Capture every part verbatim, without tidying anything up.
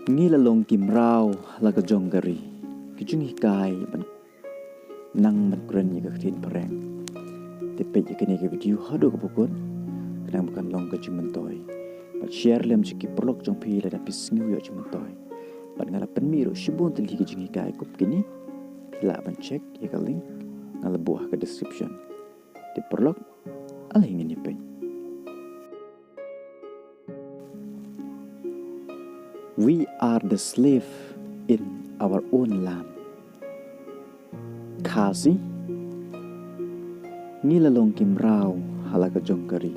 Ngi la long ki mraw ha la ka jong ka ri. Ki jinghikai ban nang ban kren ïa ka ktien phareng. Te peit ïa kane ka video haduh kaba kut, khnang ba kan long ka jingmyntoi. Bad share lem sha ki paralok jong phi lada phi sngew ïoh jingmyntoi. Bad nga la pynmih ruh shibun tylli ki jinghikai kum kine. Phi lah ban check ïa ka link nga la buh ha ka description. Te paralok, ale ngin ïa peit. We are the slave in our own land. Khasi, ngi la long ki mraw ha la ka jong ka ri.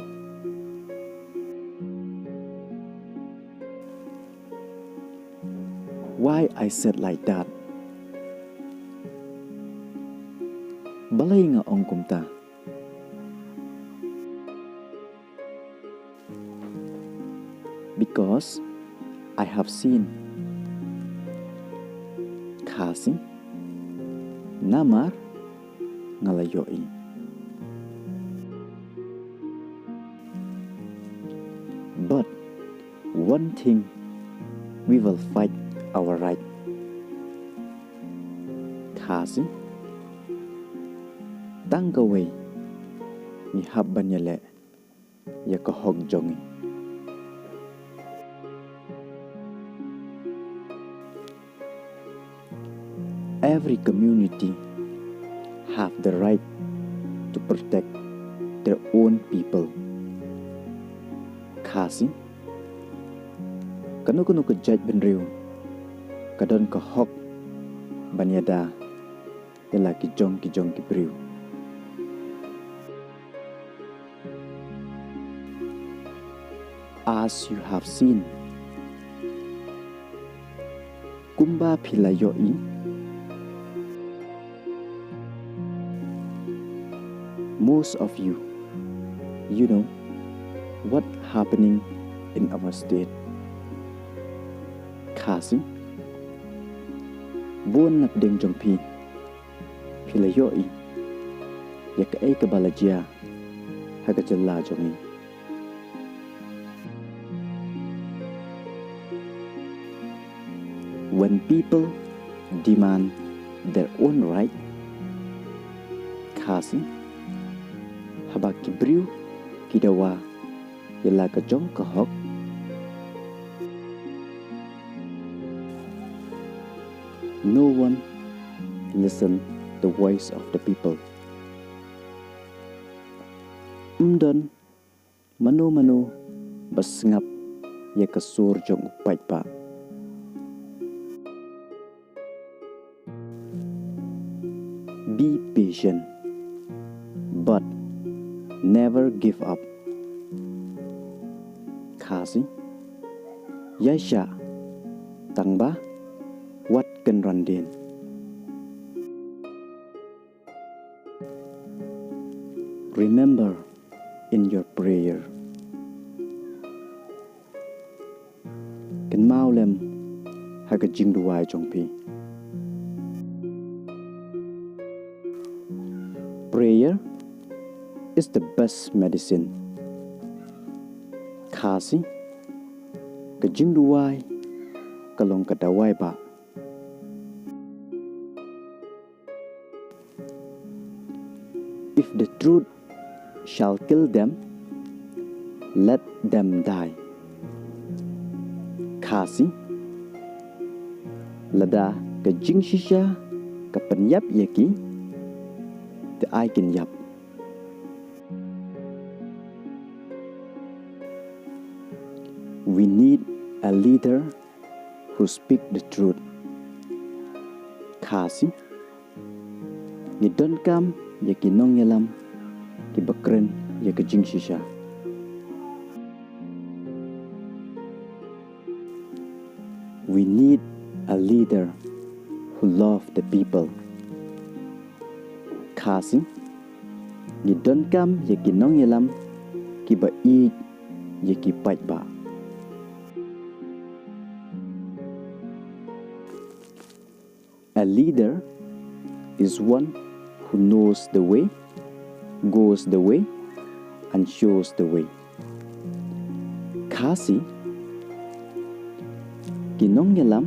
Why I said like that? Balei nga ong kumta? Because I have seen. Khasi, namar nga la ïohi. But one thing, we will fight our right. Khasi, tang kawei, ngi hap ban ïaleh ïa ka hok jong ngi. Every community have the right to protect their own people. Khasi, kano kano ka jaitbynriew ka don ka hok ban ïada ïa la ki jong ki jong ki briew. As you have seen, kumba phi la ïohi, most of you, you know what happening in our state. Khasi, bun na pdeng jong phi, phi la ïohi ïa kaei kaba la jia ha ka jylla jong ngi. When people demand their own right, Khasi, haba ki briew ki dawa ïa la ka jong ka hok, no one listen the voice of the people. Ym don mano mano ba sngap ïa ka sur jong u paidbah. Be patient, but never give up. Khasi, ïaishah, tangba wat kynran dien. Remember in your prayer. Kynmaw lem ha ka jingduwai jong phi. Prayer is the best medicine. Khasi, ka jingduwai ka long ka dawai bah. If the truth shall kill them, let them die. Khasi, lada ka jingshisha ka pynïap ïa ki, te ai kin ïap. We need a leader who speak the truth. Khasi, ngi donkam ïa ki nongïalam kiba kren ïa ka jingshisha. We need a leader who love the people. Khasi, ngi donkam ïa ki nongïalam kiba ïeit ïa ki paidbah. A leader is one who knows the way, goes the way, and shows the way. Khasi, Ki nongïalam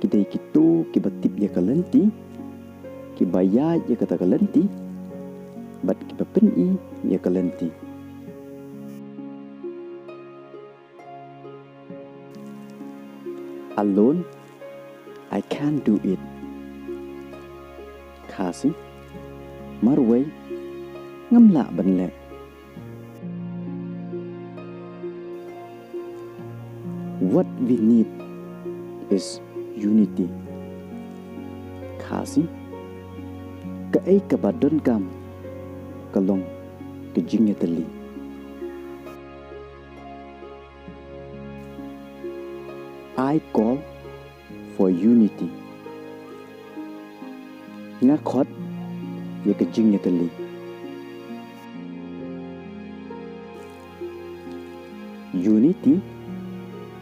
ki dei kito kiba tip ïa ka lynti, kiba ïaid ïa kata ka lynti, bad kiba pyni ïa ka lynti. Alone, I can't do it. Khasi, marwei, ngam lah ban leh. What we need is unity. Khasi, kaei kaba donkam ka long ka jingïatylli. I call for unity. Nga khot ïa ka jingïatylli. Unity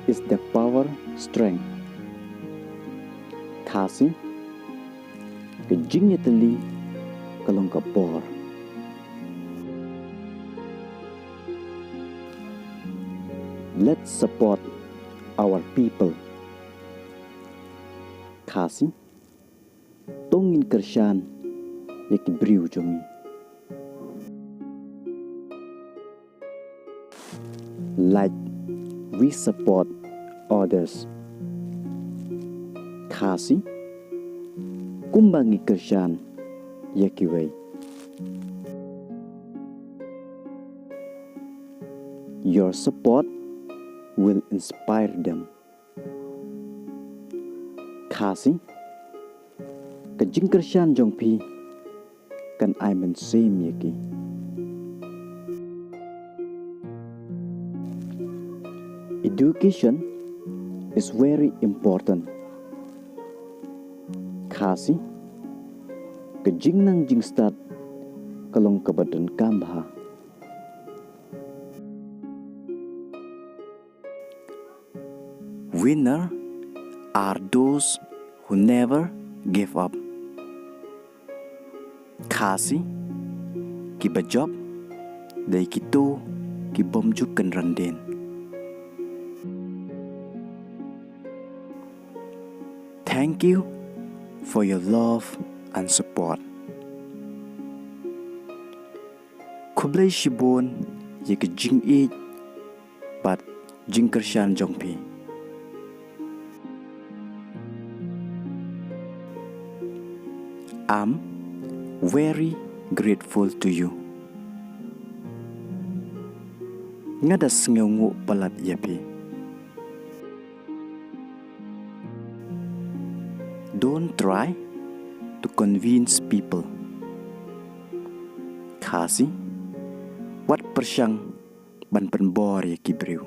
is the power strength. Khasi, ka jingïatylli ka long ka bor. Let's support our people. Khasi, to ngin kyrshan ïa ki briew jong ngi. Like we support others. Khasi, kumba ngi kyrshan ïa kiwei. Your support will inspire them. Khasi, ka jingkyrshan jong phi kan ai mynsiem ïa ki. Education is very important. Khasi, ka jingnang jingstad ka long kaba donkam bha. Winner are those who never give up. Khasi, kiba jop dei kito ki bym ju kynran dien. Thank you for your love and support. Khublei shibun ïa ka jingïeit bad jingkyrshan jong phi. I'm very grateful to you. Nga da sngewnguh palat ïa phi. Don't try to convince people. Khasi, wat pyrshang ban pynbor ïa ki briew.